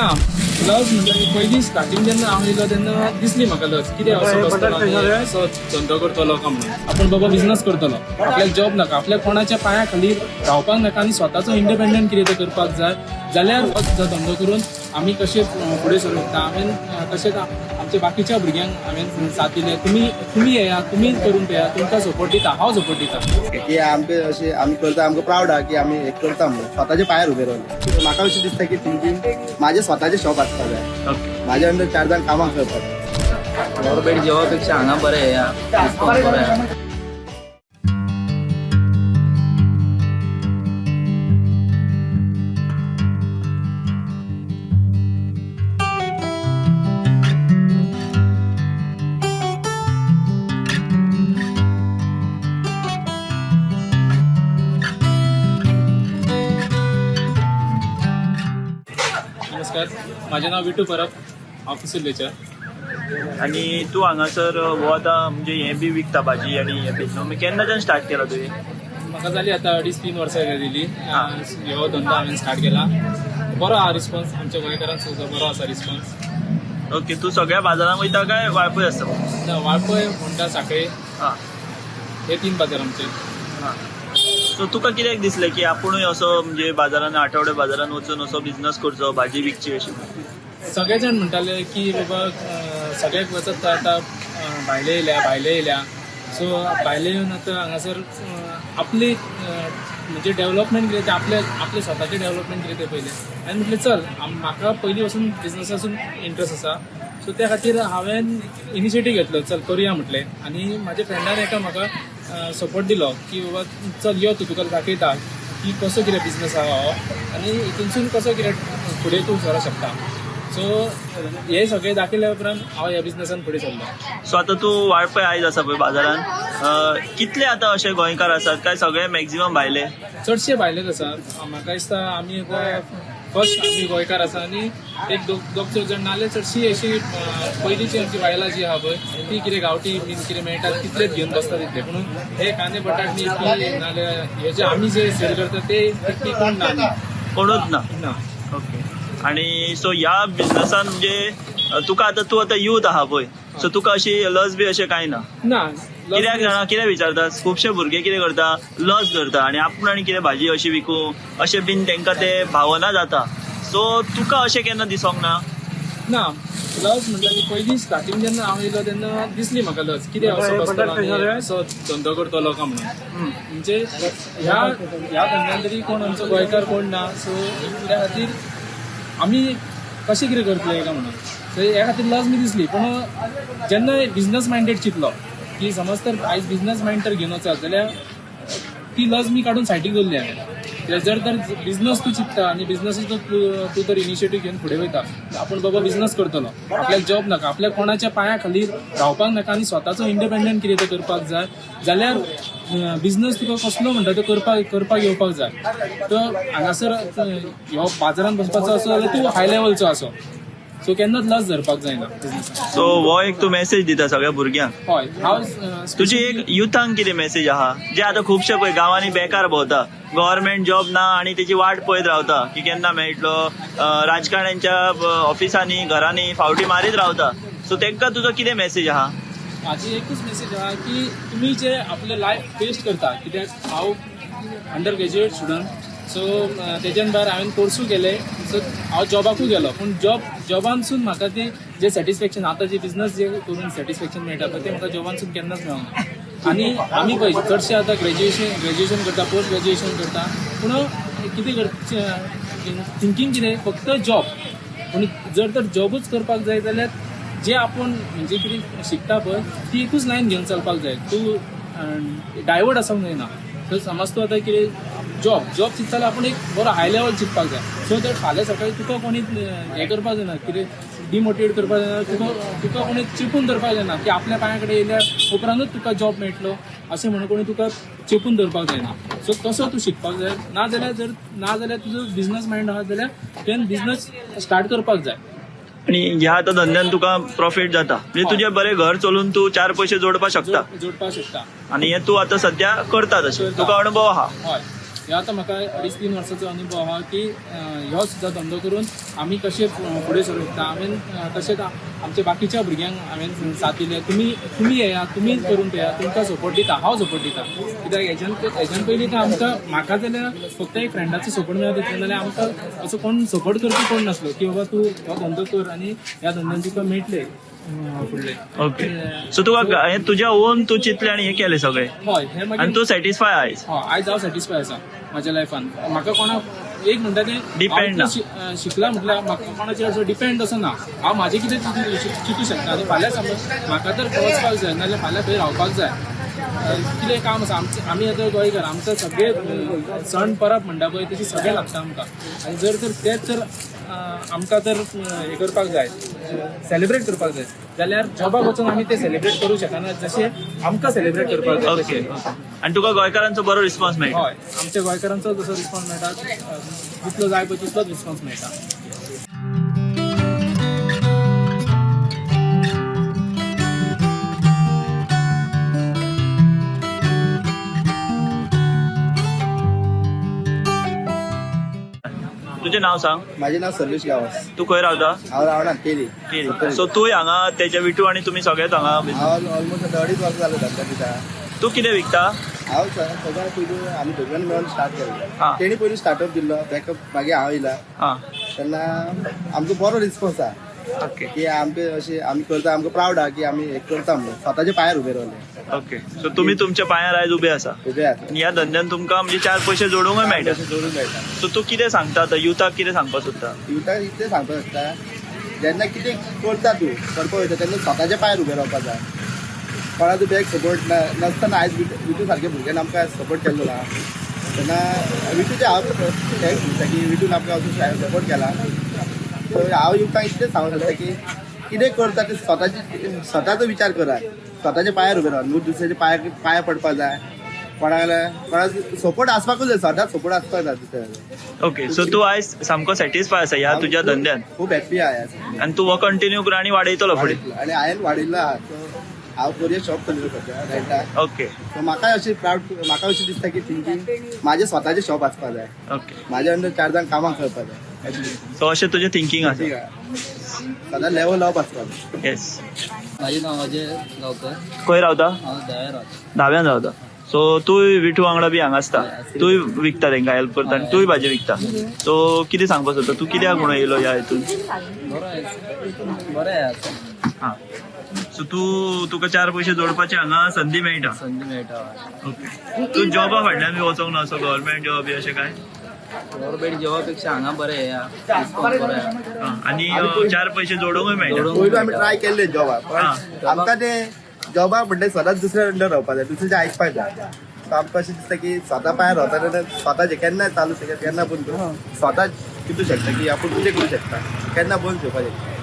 ना, लज म्हणटा पयलीं स्टार्टींग जेन्ना हांव येयलो तेन्ना दिसली म्हाका लज, कितें असो बसतलो आनी असो धंदो करतलो काय म्हणून. आपूण बाबा बिझनस करतलो, आपल्याक जॉब नाका, आपल्याक कोणाच्या पांया खाली रावपाक नाका आनी स्वताचो इंडिपेंडंट कितें तें करपाक जाय जाल्यार हो धंदो करून आमी कशें फुडें सरूंक शकता. हांवें तशेंच आमच्या बाकीच्या भुरग्यांक हांवें साथ दिले, तुमी तुमी येया, तुमी करून पळया, तुमकां सपोर्ट दिता, हांव सपोर्ट दिता. की आमकां अशें आमी करता, आमकां प्रावड आहा की आमी हें करता म्हणून स्वताच्या पांयार उबे रावले. म्हाका अशें दिसता की थिंकींग म्हाजें स्वताचें शॉप आसपाक जाय, म्हाज्या अंडर चार जाण कामां करतात. गव्हर्मेंट जॉबापेक्षा हांगा बरें हे डिस्काउंट बरें आहा. नमस्कार, म्हाजें नांव विटू परब, हांव पिसुर्लेच्यान. आनी तूं हांगासर हो आतां म्हणजे हें बी विकता भाजी आनी हें बी न्हू, केन्नाच्यान स्टार्ट केला तुवें? म्हाका जाली आतां 2.5-3 वर्सां जाली हो धंदो हांवें स्टार्ट केला. बरो आहा रिस्पॉन्स, आमच्या गोंयकारांक सुद्दां बरो आसा रिस्पॉन्स. ओके, तूं सगळ्या बाजारांत वयता काय वाळपय आसता? ना, वाळपय, होंडा, साखळे हे 3 बाजार आमचे. सो तुका कित्याक दिसलें की आपुणूय असो म्हणजे बाजारान, आठवडे बाजारान वचून असो बिझनस करचो, भाजी विकची अशी? सगळे जाण म्हणटाले की बाबा सगळ्याक वचत तर आतां भायले येयल्या, भायले येयल्या. सो भायले येवन आतां हांगासर आपली म्हणजे डेवलपमेंट कितें तें आपले आपले स्वताचें डेवलपमेंट कितें तें पयलें. आनी म्हटलें चल, म्हाका पयलीं पासून बिजनसासून इंट्रस्ट आसा, सो त्या खातीर हांवें इनिशिएटीव घेतलो, चल करुया म्हटलें. आनी म्हाज्या फ्रेंडान एका म्हाका सपोर्ट दिलो की बाबा चल यो तूं, तुका दाखयता की कसो कितें बिजनस आहा हो आनी हितूनसून कसो कितें फुडें तूं सरोंक शकता. सो हे सगळें दाखयल्या उपरांत हांव ह्या बिजनसान फुडें सरलो. सो आतां तूं वाळपय आयज आसा पळय बाजारान, कितले आतां अशे गोंयकार आसात काय सगळे मॅक्झिमम भायले? चडशे भायलेच आसा. म्हाका दिसता आमी आतां फर्स्ट आमी गोंयकार आसा आनी एक दोग चौग जाण, नाजाल्यार चडशी अशी पयलींची आमची बायलां जी आहा पळय ती कितें गांवठी बीन कितें मेळटा तितलेच घेवन बसता तितले. पूण हे कांदे बटाट न्ही इतकी, नाजाल्यार हे जे आमी जे सेल करता ते इतकी कोण ना न्ही. कोणूच ना? ना. ओके, आनी सो ह्या बिझनसान म्हणजे तुका आतां, तूं आतां यूथ आहा पळय, सो तुका अशी लज बी अशें कांय ना? ना. कित्याक जाणा कितें विचारता, खुबशे भुरगे कितें करता, लज धरता आनी आपूण आनी कितें भाजी अशी विकूं अशें बीन तेंकां ते भावना जाता. सो तुका अशें केन्ना दिसोंक ना? ना, लज म्हणटा ती पयलीं स्टार्टींग जेन्ना हांव येयलो तेन्ना दिसली म्हाका लज, कितें असो बसतलो आनी असो धंदो करतलो काय म्हणून. म्हणजे ह्या ह्या धंद्यान तरी कोण आमचो गोंयकार कोण ना, सो त्या खातीर आमी कशें कितें करतले काय म्हणून, सो ह्या खातीर लज बी दिसली. पूण जेन्ना बिजनस मायंडेड चिंतलो की समज तर आयज बिजनस मायंड तर घेवन वचत जाल्यार ती लज मी काडून सायडीक दवरली हांवें. कित्याक जर तर बिजनस तूं चिंत्ता आनी बिजनसाचो तूं तर इनिशिएटीव घेवन फुडें वयता, आपूण बाबा बिजनस करतलो, आपल्याक जॉब नाका, आपल्याक कोणाच्या पांया खाली रावपाक नाका आनी स्वताचो इंडिपेंडंट कितें तें करपाक जाय जाल्यार बिजनस तुका कसलो म्हणटा तो करपाक येवपाक जाय. तर हांगासर ह्यो बाजारान बसपाचो आसो जाल्यार तूं हाय लेवलचो आसो, सो केन्नाच लज धरपाक जायना बिजनसान. सो हो एक तूं मॅसेज दिता सगळ्या भुरग्यांक? हय, हांव तुजी एक युथांक कितें मॅसेज आहा, जे आतां खुबशे पळय गांवांनी बेकार भोंवता, गव्हर्मेंट जॉब ना आनी तेची वाट पळयत रावता की केन्ना मेळटलो, राजकारण्यांच्या ऑफिसांनी घरांनी फावटी मारीत रावता, सो तेंकां तुजो कितें मॅसेज आहा? म्हाजी एकूच मेसेज आहा की तुमी जे आपलें लायफ वेस्ट करता, कित्याक हांव अंडर ग्रेज्युएट स्टुडंट, सो तेज्यान भायर हांवें कोर्सूय केले, सो हांव जॉबाकूय गेलो, पूण जॉबानसून म्हाका तें जें सॅटिस्फॅक्शन आतां जें बिजनस जे करून सॅटिस्फॅक्शन मेळटा पळय तें म्हाका जॉबानसून केन्नाच मेळना. आनी आमी पळय चडशे आतां ग्रेज्युएशन करता, पोस्ट ग्रेज्युएशन करता, पूण कितें थिंकींग कितें फक्त जॉब. पूण जर तर जॉबूच करपाक जाय जाल्यार जे आपूण म्हणजे कितें शिकता पळय ती एकूच लायन घेवन चलपाक जाय, तूं डायवर्ट आसूंक जायना. सो समज तूं आतां कितें जॉब चिंतता जाल्यार आपूण एक बरो हाय लेवल चिंतपाक जाय, सो that फाल्यां सकाळीं तुका कोणी हें करपाक जायना, कितें डिमोटिवेट करपाक जायना, तुका कोणी चेपून धरपाक जायना की आपल्या पांया कडेन येयल्या उपरांतूच तुका जॉब मेळटलो अशें म्हणून कोणी तुका चेपून धरपाक जायना. सो तसो तूं शिकपाक जाय, नाजाल्यार तुजो बिजनस मायंड आहा जाल्यार तुवें बिजनस स्टार्ट करपाक जाय. आनी ह्या आतां धंद्यान तुका प्रॉफीट जाता, म्हणजे तुजें बरें घर चलोवन तूं 4 पयशे जोडपाक शकता. जोडपाक शकता. आनी हें तूं आतां सद्या करता तशें, तुका अणभव आहा. हय. हे आतां म्हाका 2.5-3 वर्साचो अनुभव आहा की ह्यो सुद्दां धंदो करून आमी कशे फुडें सरूंक शकता. हांवें तशेंच आमच्या बाकीच्या भुरग्यांक हांवें साथ दिले, तुमी तुमी येया, तुमी करून पळया, तुमकां सपोर्ट दिता, हांव सपोर्ट दिता. कित्याक हेज्यान पयलीं तर आमकां, म्हाका जाल्यार फक्त एक फ्रेंडाचो सपोर्ट मेळत तितलो, जाल्यार आमकां असो कोण सपोर्ट करपी कोण नासलो की बाबा तूं हो धंदो कर आनी ह्या धंद्यान तुका मेळटले फुडले. ओके, सो तुका हे तुज्या ओन तूं चिंतलें आनी हे केलें सगळें. हय, हे आनी मागीर तूं सॅटिस्फाय आयज? हय, आयज हांव सॅटिस्फाय आसा म्हाज्या लायफान. म्हाका कोणाक एक म्हणटा तें Depend ना. शिकला म्हटल्यार म्हाका कोणाचेर असो डिपेंड असो ना. हांव म्हाजें कितें चिंतू शकता आनी फाल्यां समज म्हाका तर वचपाक जाय नाजाल्यार फाल्यां खंय रावपाक जाय, कितें काम आसा आमचें, आमी आतां गोंयकार, आमकां सगळे सण परब म्हणटा पळय तशी सगळें लागता आमकां. आनी जर तर तेच जर आमकां जर हें करपाक जाय, सेलिब्रेट करपाक जाय जाल्यार जॉबाक वचून आमी ते सेलिब्रेट करूं शकना जशें आमकां सेलिब्रेट करपाक जाय ओके तशें. आनी तुका गोंयकारांचो बरो रिस्पॉन्स मेळटा? हय, आमच्या गोंयकारांचो जसो रिस्पॉन्स मेळटा, जितलो जाय पळय तितलोच रिस्पॉन्स मेळटा. तुजें नांव सांग. माझे नाव सर्वेश गांवस. तूं खंय रावता? हांव रावणार केरी. केरी. सो तूं हांगा तेच्या विटू आनी तुमी सगळेच हांगा हांव ऑलमोस्ट आतां 2.5 वर्सां जालें धंदा दिता. तूं कितें विकता? हांव सगळ्यां पयलू आमी दोगांनी मेळून स्टार्ट केल्लें. हा. तेणी पयलू स्टार्टअप दिल्लो बॅकअप, मागीर हांव येयला तेन्ना आमचो बरो रिस्पॉन्स आहा ओके की आमकां अशें आमी करता, आमकां प्रावड आहा की आमी हें करता म्हणून स्वताच्या पांयार उबे रावले. ओके, सो तुमी तुमच्या पांयार आयज उबे आसा उबे आसा. आनी ह्या धंद्यान तुमकां म्हणजे 4 पयशे जोडूंकय मेळटा. अशें जोडूंक मेळटा. सो तूं कितें सांगता आतां युथाक, कितें सांगपाक सोदता? युथाक इतलें सांगपाक शकता, जेन्ना कितें करता तूं करपाक वयता तेन्ना स्वताच्या पांयार उबें रावपाक जाय. कोणाचो बॅक सपोर्ट नासतना आयज विटू सारके भुरग्यान आमकां सपोर्ट केल्लो ना तेन्ना विटूचे हांव thanks म्हणटा की विटून आमकां असो सपोर्ट केला. सो हांव युथाक इतलें सांगूंक शकता की कितें करता तें स्वताचो विचार करात, स्वताच्या पांयार उबें राव, न्हू दुसऱ्याच्या पांयार पडपाक जाय. कोणाक सपोर्ट आसपाकूच जाय, सदांच सपोर्ट आसपाक जाय दुसऱ्याचो. ओके, सो तूं आयज सामको सॅटिस्फाय आसा ह्या तुज्या धंद्यान? खूब हॅप्पी आहा. आनी तूं हो कंटिन्यू कर आनी वाडयतलो फुडें? आनी हांवें वाडयलो आहा. सो हांव कोरियर शॉप चलयता सद्या रेंटाक. ओके सो म्हाका अशी प्रावड, म्हाका अशें दिसता की थिंकींग म्हाजें स्वताचें शॉप आसपाक जाय. ओके म्हाज्या अंडर 4 जाण कामाक करपाक जाय. सो अशें तुजें थिंकींग आसा? ठीक आहा, सदां लेवल अप आसपाक जाय. येस. म्हाजें नांव अजय गांवकर. खंय रावता? हांव धाव्या रावता. धाव्यान रावता. सो तूं विठू वांगडा बी हांगा आसता, तूंय विकता, तेंकां हेल्प करता आनी तूंय भाजी विकता. सो कितें सांगपाक सोदता तूं, कित्याक म्हणून येयलो ह्या हितून? बरो आहे, बरें आसा. हां, सो तूं तुका 4 पयशे जोडपाची हांगा संदी मेळटा? संदी मेळटा. ओके, तूं जॉबा फाटल्यान बी वचोंक ना असो गव्हर्मेंट जॉब बी अशें काय? गव्हर्मेंट जॉबा पेक्षा हांगा बरें आहे, रिस्पॉन्स बरो आहे. आं, आनी 4 पयशे जोडूंकय मेळटा. जोडूंक पयलू आमी ट्राय केल्ले जॉबाक, हा. पण आमकां ते जॉबाक म्हणटे सदांच दुसऱ्या अंडर रावपाक जाय, दुसऱ्याचें आयकपाक जाय. सो आमकां अशें दिसता की स्वता पांयार रावता तेन्ना स्वताचें केन्ना चालू शकता, केन्ना बंद करूं, स्वता चिंतू शकता की आपूण कितें करूं शकता, केन्ना बंद करपाक शकता.